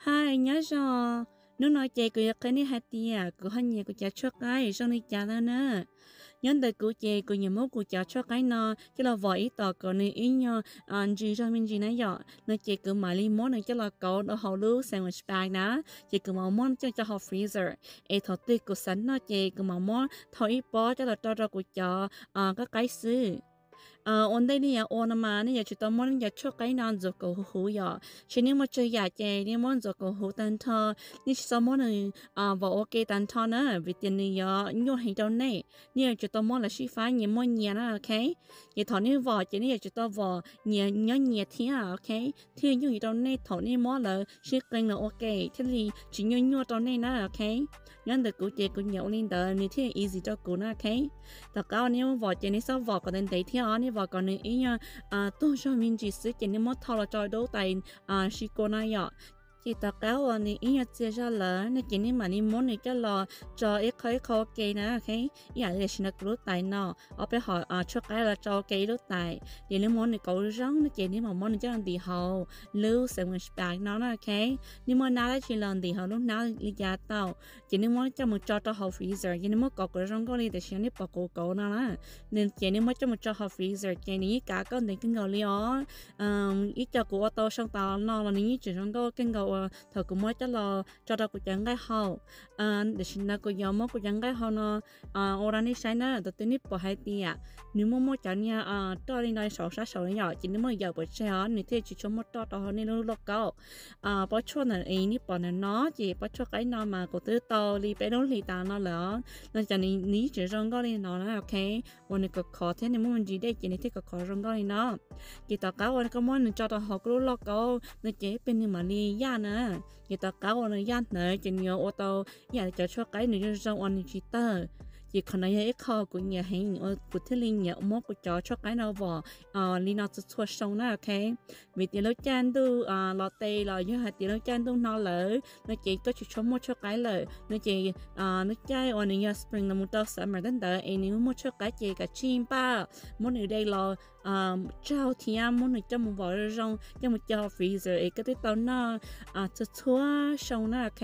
Hi, nyob zoo. Hnub no ces kuv yuav qhia nej hais tias kuv ho nyiam kuv cov tshuaj qaib zoo li cas na. Nyob ntawm kuv ces kuv nyiam muab kuv cov tshuaj qaib no coj los vom ib tom kom nws ib nyuag ntsis zog me ntsis na yom, no ces kuv mam li muab nws coj los kauv rau hauv lub sandwich bag na, ces kuv mam muab coj rau hauv freezer, es thaum twg kuv xav noj ces kuv mam muab thau ib pob coj los rau rau kuv cov qaib qaib xwb. Ua ntej nej yuav ua no mas nej yuav tsum tau muab nej cov tshuaj qaib no ntxuav kom huv huv yom. Ces nej muaj tsawg yam ces nej muab ntxuav kom huv tag nrho, nej tsis txhob muab nws vom ua ke tag nrho na, vim tias nws yuav nyuaj heev rau nej. Nej yuav tsum tau muab lawv sib fab nyias muaj nyias na, ok. Ces thaum nej vom ces nej yuav tsum tau vom nyias nyob nyias thiab, ok, thiaj nyuaj rau nej thaum nej muab lawv sib qee los ua ke thiaj li tsis nyuaj nyuaj rau nej na, ok. Nyob ntawm kuv ces kuv nyiam ua li ntawd nws thiaj easy rau kuv na, ok. Tom qab uas nej muab vom ces nej txhob vom kom ntev ntev thiab os, nej vom kom nws ib nyuag tuag zog me ntsis xwb ces nej muab thau los rau lub tais sib kua no yom. Ces tom qab uas nws ib nyuag txias zog lawm no ces nej mam li muab nws coj los tso ib qho ib qho ua ke na, ok. Ib yam li tam sim no kuv lub tais no, ob peb hom tshuaj qaib los tso ua ke ib lub tais, ces nej muab nws kauv zoo no ces nej mam muab nws coj los ntim hauv lub sandwich bag no na, ok. Nej muaj nab dab tsi los ntim hauv lub nab li cas tau, ces nej muab coj mus tso rau hauv freezer, ces nej muab kauv kom zoo nkauj li tam sim no nej pom kuv kauv no na. Ces nej muab coj mus tso hauv freezer ces nws yeej kav koj ntev kawg nkaus li os. Ib co kuv ua tau xyoo tas no los nws yeej tseem zoo nkauj kawg nkaus uas thaum kuv muab coj los tso rau kuv cov nqaij hau. Tam sim no kuv yuav muab kuv cov nqaij hau no ua rau nej saib na, thaum twg nej pom hais tias nws muaj muaj cov niag roj li no saum sab saud na yom, ces nej muab yawm pov tseg os, nws thiaj tsis tshua muaj roj rau hauv nej lub lauj kaub. Pob tshuaj ntawm nej pom ntawm no ces pob tshuaj qaib no mas kuv twb tau li peb lub hlis tas no lawm os. No ces nws yeej tseem zoo nkauj li no na, ok. Uas nws khov khov thiab nws muaj me ntsis dej ces nws thiaj khov khov zoo nkauj li no. Ces tom qab uas koj muab nws tso rau hauv koj lub lauj kaub no ces ib pliag nws mam li yaj na. Ces tom qab uas nws yaj hnawv ces nws yuav ua tau ib yam li cov tshuaj qaib nws zoo zoo uas nws tsis tawg. Ces qhov no yog ib qho kuv nyiam heev uas kuv thiaj li nyiam muab kuv cov tshuaj qaib no vom li no txhua txhua xyoo na, ok. Vim tias lub caij ntuj los tes los yog hais tias lub caij ntuj no lawm no ces koj tsis tshua muaj tshuaj qaib lawm no ces lub caij uas nws yog spring los mus rau summer tab ntawd es nws muaj tshuaj qaib ces kav tsij npaj muab nws de los tsaug thiab muab nws coj mus vom zoo zoo coj mus cov freezer es koj twb tau noj txhua txhua xyoo na, ok.